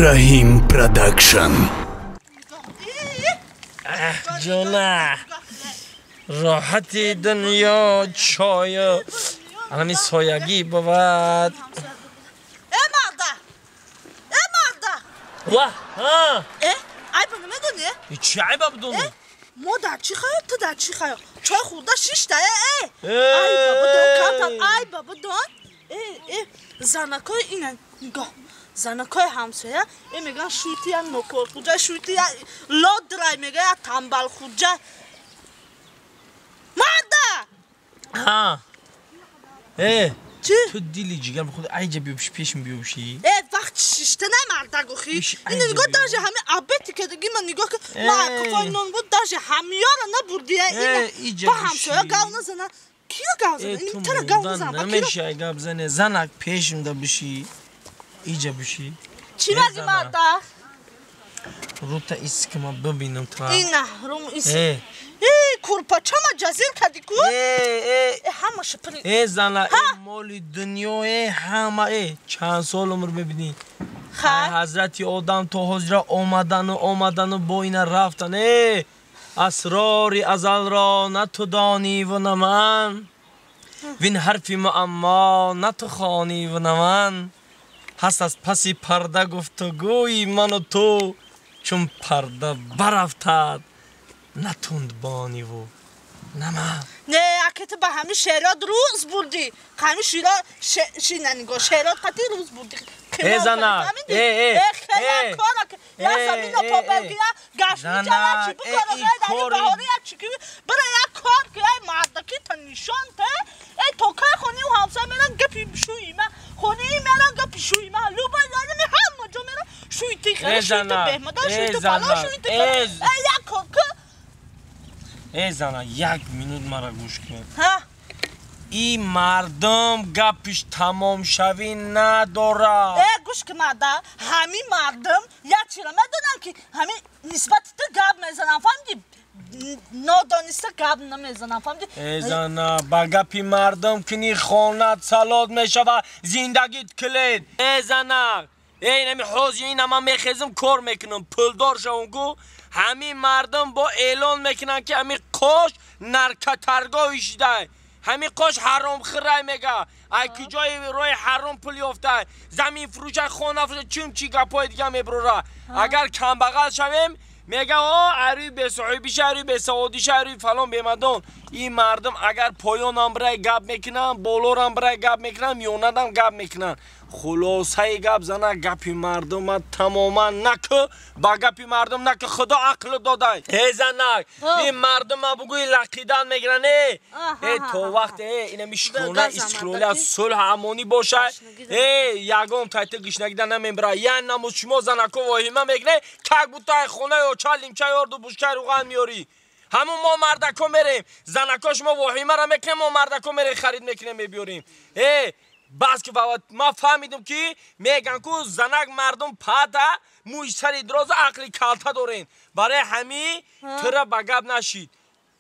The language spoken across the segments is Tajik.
Раҳим Продакшн. Ҷона, роҳати дунё чою ҳамин соягӣ бувад. Э, марда! Э, марда! Ва, ҳа! Э, айба намедонӣ? Чӣ айба бидонӣ? Мо дар чӣ хаёл, ту дар чӣ хаёл? Чой хӯрда шишта, э, э! Айба бидон, камтар айба бидон. Э, э, занакои ина нигоҳ. Занакои ҳамсоя э меган шӯйти я нокорхуҷа, шӯйти я лодрай мега я тамбалхуҷа. Марда! Ҳа. Э, чӣ? Ту дили ҷигар худ айҷа биёбши, пешм биёбши. Э, вақт шишта на мардагухи. Ина нигоҳ, даже ҳами абети кадаги ман нигоҳ ки ма қафои нон буд, даже ҳамиёра набурди я ина. Ба ҳамсоя гав назана. Киё гав зана? Ин тара гав назана. Намешай гап зане. Занак пешмда биши. Иҷа биши. Чӣ меги, марда? Рута искима бибинам тра. Ина рум ис. Э, курпачама ҷазир кади ку? Э, э, ҳамаша пири. Э, зана, э, моли дунё, э, ҳама, э, чанд сол умр мебинӣ? Ҳазрати одам то ҳозира омадану омадану бо ина рафтан. Э, асрори азалро на ту дониву на ман. Вин ҳарфи муаммо на ту хониву на ман. Ҳаст аз паси парда гуфтугӯи ману ту, чун парда барафтад натунд бониву на ман. Не, аке ту ба ҳамин шеърот рӯз бурдӣ. Ҳамин широ шина нигоҳ, шеърот қати рӯз бурдӣ. Э, зана, э, э, э, кора я замина побергия, гашмича я чӣ бикора, э, дар баҳори я чӣ ки бира я кор ки, эй мардаки та нишон те, э, то кай хони ҳамсоя меран гапи шӯи ма, хони меран гапи шӯи ма, люба яъне ҳама ҷо меран шӯи ти хеле, шӯи ти беҳмада, шӯи ти фалон, шӯи ти, э, як кор ки. Э, зана, як минут мара гӯш кун. И мардум гапиш тамомшавӣ надорад. Э, гӯш ки, марда, ҳамин мардум як чиро медонам, ки ҳамин нисбати ту гап мезанам, фаҳмидӣ? Нодониста гап намезанам, фаҳмидӣ? Э, зана, ба гапи мардум кини, хонат салот мешавад, зиндагит килед. Э, зана, э, инами ҳозир ина ман мехезам, кор мекунам, пулдор шавам ку, ҳамин мардум бо эълон мекунанд, ки ҳамин қош наркотаргоҳи шидай, ҳамин қош ҳаромхӯрай, мега, ай куҷои роҳи ҳаром пул ёфтай, замин фурӯшай, хона фурӯшай, чун чӣ гапҳои дига мебурора. Агар камбағал шавем, мега, о, арӯи бесоҳибиша, арӯи бесаводиша, арӯи фалон бемадон. Ин мардум агар поёнам бирай гап мекунанд, болорам бирай гап мекунанд, миёнадам гап мекунанд. Хулосаи гап, зана, гапи мардума тамоман накӯ, ба гапи мардум накӯ, худо ақлу додай. Э, занак, ин мардума бугӯи лақидан мегиранд. Э, э, то вақте, э, инами шукрона, истиқлолият, сулҳ, амонӣ бошад, э, ягон тайта гишнагида намебира. Ян намуз шумо занако воҳима мекунед, как будто ай хонаи оча лимчаи орду бушкаи руған меёрӣ. Ҳамун мо мардако мерем, занако шумо воҳимаро мекунем, мо мардако мерем, харид мекунем, мебиёрем. Э, бас ки, ман фаҳмидам, ки меган ку занак мардум пада мӯи сари дорозу ақли калта дорем. Барои ҳамин тура ба гап нашид.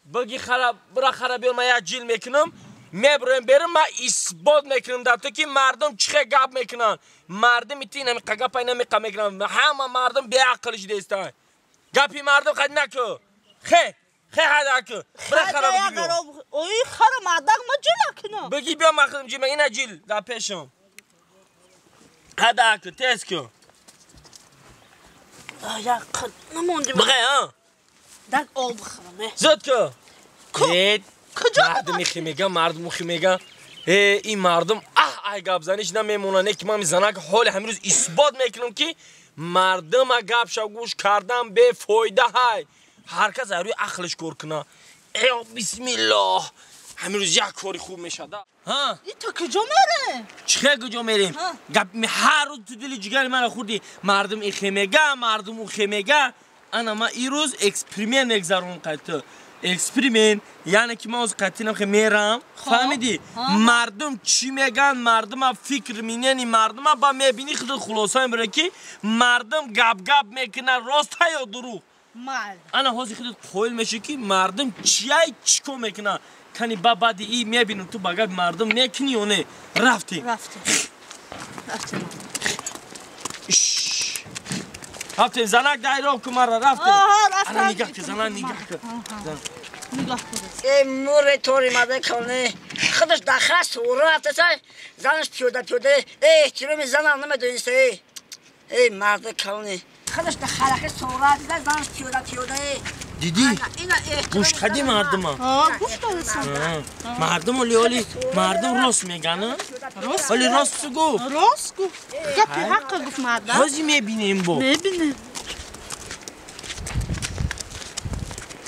Биги хара, бира хара биёр, ман як ҷил мекунам, мебироем берун, ман исбот мекунам дар ту, ки мардум чӣ хел гап мекунанд. Мардуми ту инамиқа гапа инамиқа мекунанд. Ҳама мардум беақл шидаистанд. Гапи мардум қад накӯ. Хе хе, ҳадаку, бира хара биги биё. Ои, хара мардак, ма ҷила кунам. Биги биё, ман худам ҷил, ина ҷил дар пешам. Ҳадаку, тез кун. Як намондим. Биғе, а? Даг об бихӯрам, э. Зуд кун. Куҷо? Мардум ихи мега, мардум ухи мега. Э, ин мардум аҳ, ай гапзаниш намемонанд. Не ки ман занак ҳоли ҳамин рӯз исбот мекунам, ки мардума гапша гӯш кардан бефоида ҳай. Ҳар кас аз рӯи ақлиш кор куна. Э, бисмиллоҳ, ҳамин рӯз як кори хуб мешада. И то куҷо мерем? Чӣ хел куҷо мерем? Гап ҳар рӯз ту дили ҷигари мана хӯрдӣ. Мардум ихе мега, мардум ухе мега. Ана ман ин рӯз эксперимент мегзаронам қайти. Эксперимент яъне ки ман ҳозир қайтинам хе мерам, фаҳмидӣ? Мардум чӣ меган, мардума фикр минени мардума ба мебинӣ, худ хулоса мебарӣ, ки мардум гап-гап мекунад роста ё дурӯғ. Ана ҳозир худат қоил мешӣ, ки мардум чияй, чӣ кор мекунад. Кани ба баъди и мебинам, ту ба гапи мардум мекунӣ ё не. Рафтем. Рафтем, рафтем. Рафтем занак дайроб ку мара рафтем. Ана нигоҳ ки занак нигоҳ ки. Нигоҳ кун. Э муре тори мада калне. Худаш дахас ура рафтаса занаш пиёда пиёда. Э эҳтироми занам намедониста э. Э марда калне. Худаш дахарахи сура рафтаса занаш пиёда пиёда э. Дидӣ? Гӯш кардӣ мардума? Гӯш кардам. Мардум оли мардум рост меган? Оли рост гуфт? Рост гуфт. Гапи ҳаққа гуфт мардам. Ҳозир мебинем бо. Мебинем.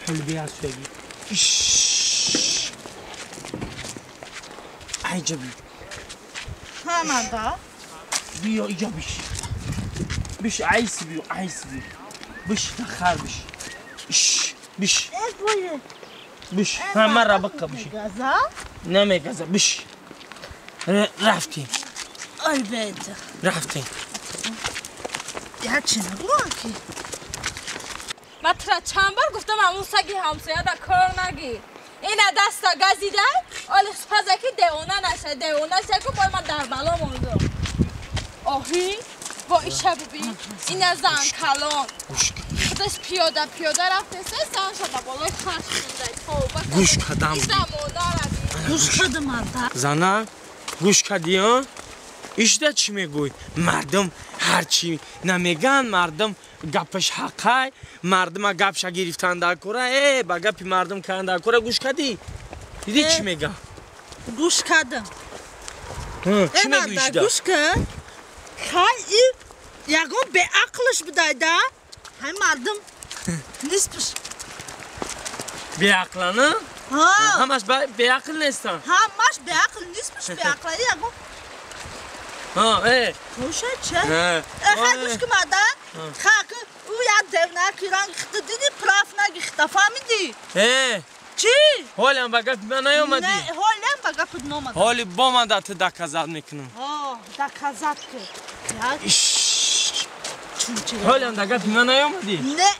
Ҳоли бия суяги. Айҷа би. Ҳа марда. Биё иҷа биши. Биши айс биё, айс биё. Биши тахар биши. Биш. Биш. Ҳа мара баққа биши. Намегаза биш. Рафтем. Ой беда. Рафтем. Я чӣ нагӯям ки? Ман тура чанд бор гуфтам ҳамун саги ҳамсояда кор нагӣ. Ина даста газида, оли паза ки девона наша, девона ша ку бой ман дар бало мондам. Оҳӣ бо иша бибин, ина зан калон. Худаш пиёда пиёда рафтеса, зан шада болои хаш монда. Тавба. Гӯш кардам. Замона ра. Гӯш кардам марда. Зана, гӯш кардӣ, а? Ишда чӣ мегӯй? Мардум ҳарчи намеган, мардум гапаш ҳаққай, мардума гапша гирифтан дар кора, э, ба гапи мардум кардан дар кора гӯш кардӣ? Дидӣ чӣ мега? Гӯш кардам. Чӣ мегӯй ишда? Гӯш кар. Хай и ягон беақлш будайда. Ҳай мардум нисбш. Беақлана? Ҳамаш беақл нестан? Ҳамаш беақл нисбш беақла ягон. Ҳа, э. Гӯша ча? Э, хай гӯш ки мада. Ха ки ӯ як девна ки ранг хита диди прав нагихта, фаҳмидӣ? Э. Чӣ? Ҳолиам ба гапи ман наёмадӣ? Не, ҳолиам ба гапат наомадам. Ҳоли бо ман да ту доказат мекунам. Ҳо, доказат ки. Ҳолиам да гапи ман наёмадӣ? Не.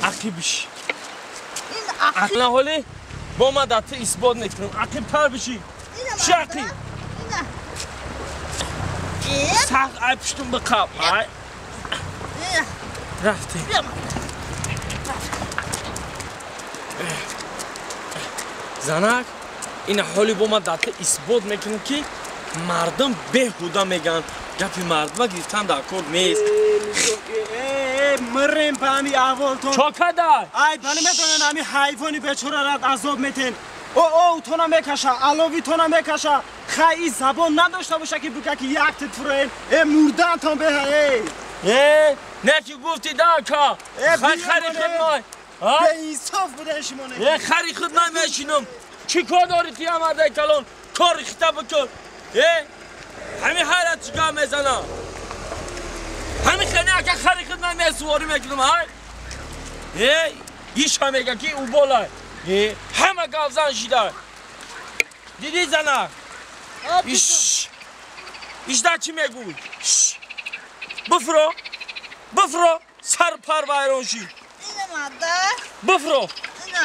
Ақиб биши. Ин ақиб. Ақла ҳоли бо ман да ту исбот мекунам. Ақибтар биши. Ши ақиб. Сахт ай пуштум биқаб. Ай. Рафтем. Занак, ина ҳоли бо ман да ту исбот мекунам ки мардум беҳуда мегӯянд. Гапи мардума гирифтан дар кор нест. Мирем ба ҳами аҳволтон. Чо кадай? Ай, ба наметонен ҳами ҳайвони бечораро азоб метен. О, тона мекаша, алови тона мекаша. Хай и забон надошта боша ки буга ки як титфурен. Э, мурдантон беҳа, э. Э, не ки гуфти да ка. Хай хари худ май. Беинсоф будан шумо не. Э, хари худ май мешинам. Чӣ кор дорӣ ти амардаи калон? Кори хита бикун. Э, ҳамин ҳайрат чӣ гап мезанам? Ҳамин хеле ака хари худ май месуворӣ мекунам, ҳай? Э, иша мега ки ӯ болай. Э, ҳама гавзан шида. Дидӣ занак? Иш. Ишда чӣ мегӯй? Бифро. Бифро, сар пар вайрон шид. Ина марда. Бифро. Ина.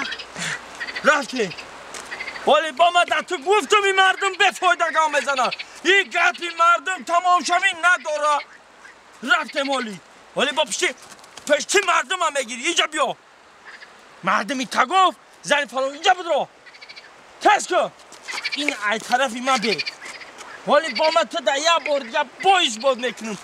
Рафтем. Ҳоли бо ман да ту гуфтум ин мардум бефоида гап мезанад. Ин гапи мардум тамомшавӣ надора. Рафтем ҳоли. Ҳоли бо пишти пешти мардума мегирӣ. Инҷа биё. Мардуми та гуфт, зани фалон инҷа бидро. Тез кун. Ин ай тарафи ман бе. Ҳоли бо ман ту да як бор дига бо исбот мекунам.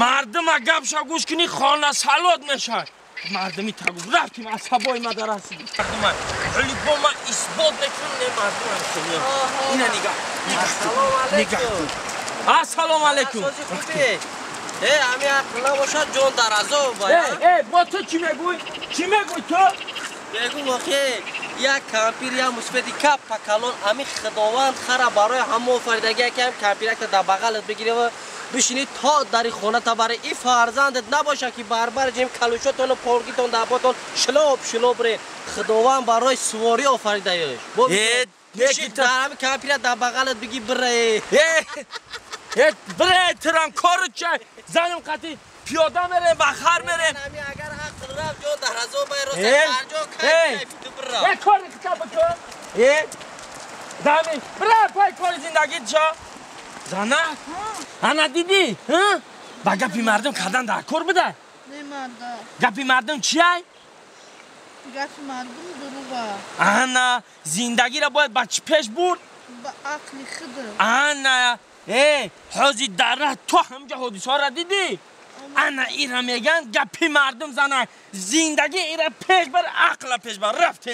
Мардума гапша гӯш кунӣ хона салот мешавад. Мардуми та гуфт, рафтем асабои ма дар расидӣ. Мардума ҳоли бо ман исбот мекунам, не мардума хеле. Ина нигоҳ. Нигоҳ. Ассалому алайкум. Э, ҳами ақл набошад, ҷон дар азоб. Э, э, бо ту чӣ мегӯй? Чӣ мегӯй ту? Мегӯм охе, як кампир, як мусбати каппа калон, ҳами худованд хара барои ҳама офаридагия ки ҳам кампиракта дар бағалат бигирӣ ва бишинӣ то дари хона та бари и фарзандат набошад ки барбар ҷим калушотону поргитон дар потон шилоб шилоб ре. Худованд барои суворӣ офаридаёш. Э, бишин дар ҳами кампира дар бағалат биги бира. Э, э, бира тирам кору чай. Заним қати пиёда мерем, ба хар мерем. Агар ақл рафт, ҷон дар азоб ай рост ҳар ҷо кайф ту бира. Э, кори хита бикун. Э, дами, бира пай кори зиндагит ча. Зана? Ана дидӣ? Ҳа? Ба гапи мардум кардан дар кор буда? Не марда. Гапи мардум чиай? Гапи мардум дуруға. Ана, зиндагиро бояд ба чӣ пеш бурд? Ба ақли худ. Ана, ҳози дар раҳ то ҳамҷа ҳодисаҳоро дидӣ? Ана ира меган гапи мардум зана. Зиндагӣ ира пеш бар, ақла пеш бар. Рафте.